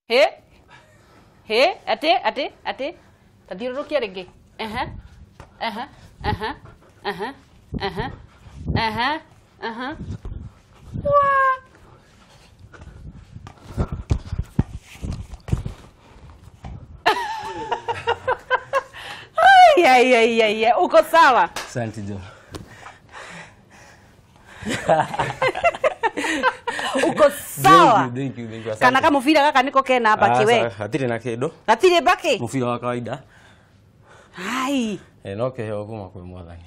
He he ate ate ate tathiũrũrũkia rĩngĩ. Ehe ehe ehe ehe ehe ehe ehe. Wa Ai, ai, ai, ai, ai. Uko sawa? Asante Jo. Uko sawa? Thank you, thank you, thank you. Asante. Kana kamũbira gaka niko kena mbakĩ we. Ah, hatirĩ na kĩndũ. Gatirĩ mbakĩ? Mũbira wa kawaida. Ai, Eh, no kĩheo kuma kwĩ Mwathani.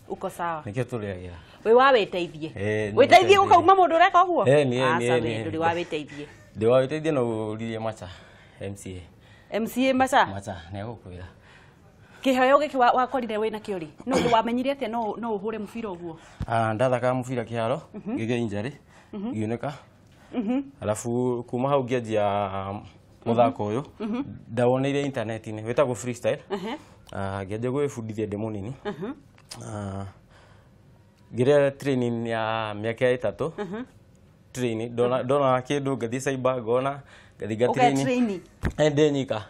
uko sawa. Nĩkĩo tũrĩagĩra. Wĩ wa wĩteithie. Eh, nĩ Wĩteithie wĩteithie. gũkauma mũndũ ũreka ũguo? Eh, nĩ, Aca nĩ, we, nĩ. ndũrĩ wa wĩteithie. Ndĩ wa wĩteithie no ũririe Macha MCA. MCA Macha, Macha nĩ egũkwĩra. kĩheo gĩkĩ wakorire wĩna kĩo rĩ? No wamenyire atĩa no ũhũre mũbira ũguo? Ah, ndathakaga mũbira kĩharo, ngĩgĩa injury, ngiunĩka. Alafu kuma hau ngĩanjia mũthako ũyũ, ndawoneire internet-inĩ, wĩtagwo freestyle. Ah, ngĩanjia gwĩbundithia ndĩ mũnini. Ah, ngĩrĩa training ya mĩaka 3. Training, ndona kĩndũ ngathiĩ cyber ngona, ngathiĩ nga Ũge training. training. Eh, ndĩ nyika.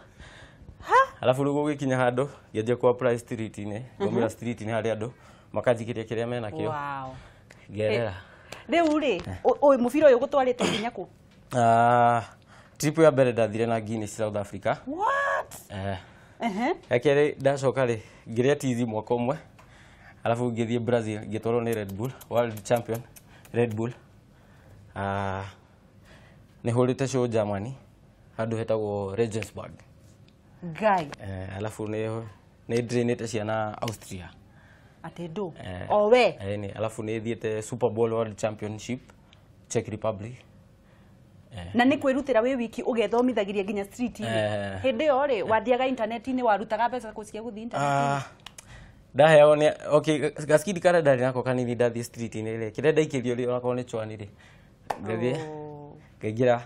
Alafu rĩu gũgĩkinya handũ ngĩanjia ku apply street-inĩ, ngaumĩra street-inĩ harĩ andũ makanjikĩria kĩrĩa menakĩo. Wow. Ngerera. Rĩu rĩ, ũyũ mũbira ũyũ ũgũtwarĩte nginya kũ? Ah, trip ya mbere ndathire na Guinness South Africa. What? Eh, Ehe. ya kerĩ ndacoka rĩ, ngĩrĩa tizi mwaka ũmwe. Alafu ngĩthiĩ Brazil ngĩtwarwo nĩ Red Bull, world champion Red Bull. Ah, nĩ hũrĩte show Germany handũ hetagwo Regensburg. Ngai. Eh, alafu nĩ nĩ ciana Austria. Atĩ ndũ. Eh, O we. eh, nĩ alafu nĩ thiĩte Super Bowl World Championship Czech Republic. Na nĩ kwĩrutĩra wĩ wiki ũgethomithagĩria nginya street-inĩ. Eh. Hĩndĩ ĩyo rĩ, wathiaga internet-inĩ warutaga mbeca kũ cia gũthiĩ internet-inĩ? Ah, ndaheagwo nĩ okay gaskidi karĩa ndarĩ nako kanini ndathiĩ street-inĩ rĩ, kĩrĩa ndaikĩrio rĩ onakorwo nĩ chwani rĩ, ngathiĩ ngaingĩra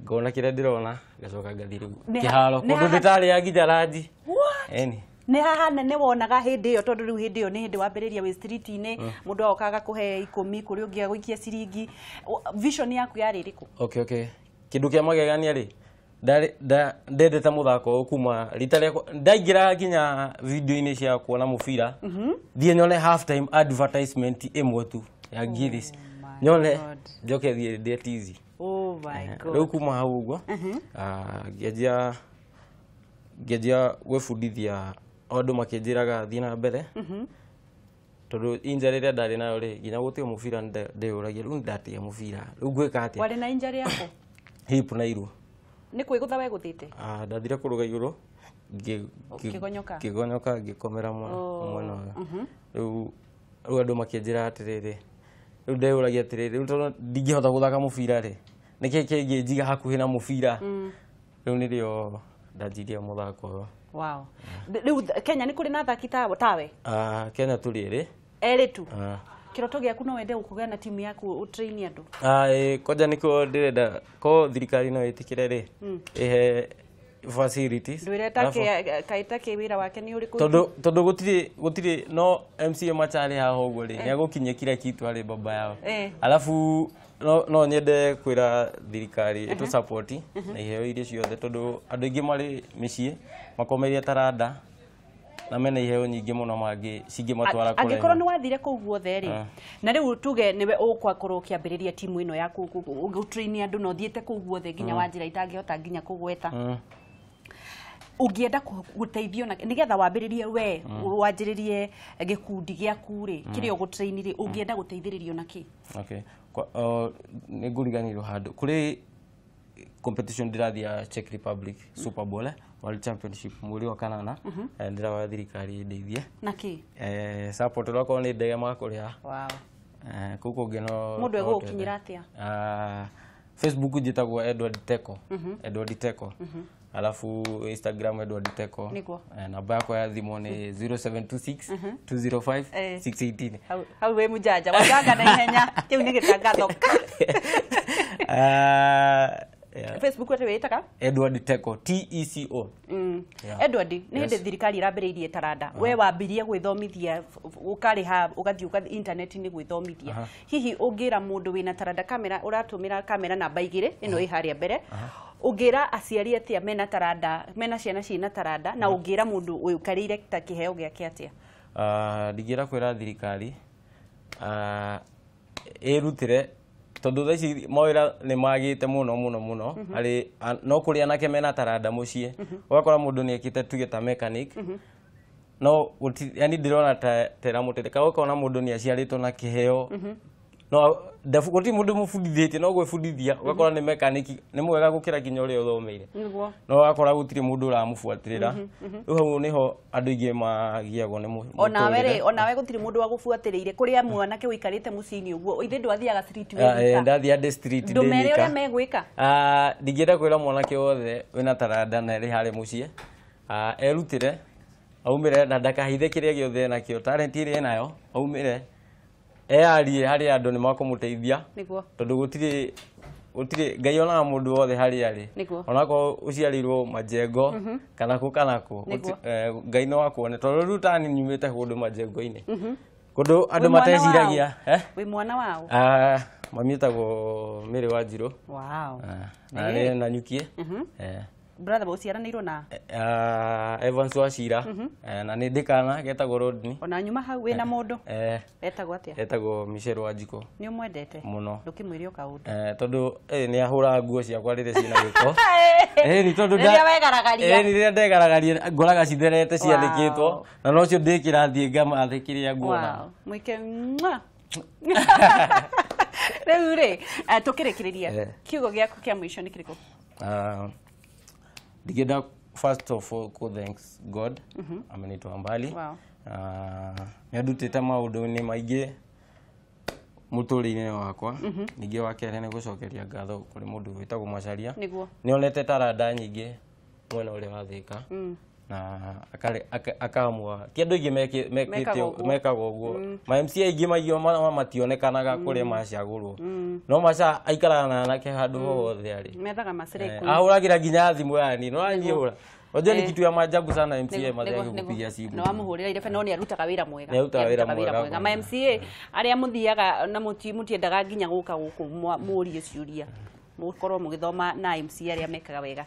ngona kĩrĩa ndĩrona ngacoka ngathiĩ rĩu kĩharo kũndũ ndĩtarĩa nginya ranji. What? Ĩni. Nĩ haha nene wonaga hĩndĩ ĩyo tondũ rĩu hĩndĩ ĩyo nĩ hĩndĩ wambĩrĩria wĩ street-inĩ, mũndũ agoka agakũhe 10 kũrĩ ũngĩ agũikia ciringi. Vision yaku yarĩ ĩrĩkũ? Okay, okay. Kĩndũ kĩa magegania rĩ, ndendete mũthako ũyũ kuma rita rĩakwa ndaingĩra nginya video-inĩ cia kuona mũbira, thiĩ nyone half time advertisement ĩmwe tu ya Guinness, nyone njoke thiĩ ndĩe tizi. Oh my God. Rĩu kuma hau ũguo, ngĩanjia gwĩbundithia o andũ makĩnjĩraga thiĩ na mbere, tondũ injury ĩrĩa ndarĩ nayo rĩ, nginya gũtiga mũbira ndĩyũragia rĩu ndatiga mũbira rĩu ngwĩka atĩa? Warĩ na injury yaku? Hip na iru. Nĩ kwĩgũtha wegũthĩte? Ah, ndathire kũrũga igũrũ Ũkĩgonyoka? ngĩgonyoka ngĩkomera mwena ũyũ. Rĩu andũ makĩnjĩra atĩrĩrĩ, rĩu ndeyũragia atĩrĩrĩ, rĩu tondũ ndingĩhota gũthaka mũbira rĩ, nĩkĩĩ kĩngĩnjiga hakuhĩ na mũbira? Rĩu nĩrĩo ndanjirie mũthako ũyũ. Wow. Rĩu Kenya nĩ kũrĩ na athaki tawe? Ah, Kenya tũrĩ erĩ. Erĩ tu? Ah. Kĩroto gĩaku no wende gũkũgĩa na timu yaku ũtrain andũ? Ah, kwanja nĩkĩo ndĩrenda ko thirikari no ĩtĩkĩre rĩ, ĩhe facilities. Ndwĩre kaĩ take wĩra wake nĩ ũrĩkũ? Tondũ gũtirĩ no MCA Macha arĩ haha ũguo rĩ, nĩ egũkinyia kila kitu harĩ baba yao. Alafu no nyende kwĩra thirikari ĩtũ support na iheo iria ciothe tondũ andũ aingĩ marĩ mĩciĩ makomeire taranda na mena iheo nyingĩ mũno mangĩ cingĩmatwara kũraihu. Angĩkorwo nĩ wathire kũu guothe rĩ, na rĩu tuge nĩwe ũgwakorwo ũkĩambĩrĩria timu ĩno ya gũtrain andũ na ũthiĩte kũu guothe nginya wa njĩra itangĩhota nginya kũgweta. Ũngĩenda gũteithio na nĩgetha wambĩrĩrie we wanjĩrĩrie gĩkundi gĩaku rĩ, kĩrĩa ũgũtrain rĩ, ũngĩenda gũteithĩrĩrio na kĩ? Okay. Nĩ ngũriganĩirwo handũ kũrĩ competition ndĩrathiĩ ya Czech Republic Super Bowl World Championship mweri wa kanana, ndĩrahoya thirikari ĩndeithie na kĩ? Support onakorwo nĩ ndege makũrĩha. Wow. Kũu kũngĩ no Mũndũ egũgũkinyĩra atĩa? Facebook njĩtagwo Edward Teko. Edward Teko. Alafu Instagram Edward Teko. Nĩguo. Namba yakwa ya thimũ nĩ 0726 205 618. Hau wĩ mũjanja wajanga na ihenya kĩu nĩ gĩtangatho. Yeah. Facebook atĩ wĩtaga? Edward Teko, T-E-C-O. Edward, nĩ hĩndĩ thirikari ĩrambĩrĩirie taranda. We wambirie gwĩthomithia, ũkarĩha ũgathiĩ ũgathiĩ internet-inĩ gwĩthomithia. Hihi ũngĩra mũndũ wĩna taranda kamera, ũratũmĩra kamera namba 2 ĩno ĩ harĩa mbere. Ũngĩra aciari atĩa mena taranda, mena ciana ciĩna taranda, na ũngĩra mũndũ ũikarĩire ta kĩheo gĩake atĩa? Ndingĩra kwĩra thirikari ĩrutĩre, tondũ thaa ici mawĩra nĩ magĩte mũno mũno mũno harĩ no kũrĩ anake mena taranda mũciĩ, ũgakora mũndũ nĩ ekĩte tuge ta mechanic, no yani ndĩrona ta ĩramũteithia. Kana ũkona mũndũ nĩ aciarĩtwo na kĩheo, no gũtirĩ mũndũ mũbundithĩtie, no gwĩbundithia, ũgakora nĩ mechanic, nĩ mwega gũkĩra nginya ũrĩa ũthomeire, no ũgakora gũtirĩ mũndũ ũramũbuatĩrĩra. Rĩu hau nĩho andũ aingĩ magiagwo nĩ Onawe rĩ, onawe gũtirĩ mũndũ wagũbuatĩrĩire. Kũrĩa mwanake ũikarĩte mũciĩ-inĩ ũguo, ithe ndwathiaga street wĩ wika? Ndathiaga ndĩ street ndĩ Ndũmere wika. ũrĩa megwĩka. Ndingĩenda kwĩra mwanake wothe wĩna taranda na ĩrĩ harĩa mũciĩ, erutĩre, aumĩre na ndakahithe kĩrĩa gĩothe enakĩo, talent ĩrĩa enayo, aumĩre eyarie harĩ andũ, nĩ makũmũteithia. Nĩguo. Tondũ gũtirĩ Ngai onaga mũndũ wothe harĩa arĩ. Nĩguo. Onakorwo ũciarĩirwo majengo kana kũ kana kũ, Nĩguo. Ngai no akuone, tondũ rĩu tani nyumĩte kũndũ majengo-inĩ, kũndũ andũ Wĩ mwana mateciragia. wao? Wĩ mwana wao? Mami etagwo Mary Wanjirũ. Wow. Na arĩ Nanyukie. Brother ũciaranĩirwo na? Evans Wachira. Na nĩ ndĩ kana getagwo Rodney. Ona nyuma hau wĩna mũndũ etagwo atĩa? Etagwo Michelle Wanjikũ. Nĩ ũmwendete? Mũno. Ndũkĩmwĩre o kaũndũ. Tondũ nĩ ahũraga nguo ciakwa rĩrĩa ciĩna gĩko. Nĩ tondũ Rĩrĩa wegaragaria. Rĩrĩa ndegaragaria ngoraga citherete cianĩkĩtwo, na nocio ndĩkĩrathiĩ ngamathe kĩrĩa nguona. Wow. Mwĩke mwah. Rĩu rĩ, tũkĩrĩkĩrĩria, kiugo gĩaku kĩa mũico nĩ kĩrĩkũ? Ndingĩenda first of all ku thanks God, amenitoa mbali. Wow. Nĩ andutĩte maũndũ-inĩ maingĩ mũtũrĩre-inĩ wakwa. Ningĩ wa kerĩ nĩ gũcokeria ngatho kũrĩ mũndũ wĩtagwo Macharia. Nĩguo. Nĩ onete taranda nyingĩ mwena ũrĩa wa Thĩka, na akaamua ti andũ aingĩ mekĩte Mekaga ũguo. Mekaga ũguo. Ma MC aingĩ maingĩ mationekanaga kũrĩa macagũrwo, no Macha aikaraga na anake handũ hothe arĩ. Methaga macirĩ. Ahũragĩra nginya thimũ, yani no anyihũra. Unajua ni kitu ya maajabu sana MCA mathe agĩkũpigia simu. No amũhũrĩra irebe, no nĩ arutaga wĩra mwega. Nĩ arutaga wĩra mwega. Ma MCA arĩa mũthiaga na mũtiendaga nginya gũka gũkũ mũrie ciũria, mũkorwo mũgĩthoma na MCA arĩa mekaga wega.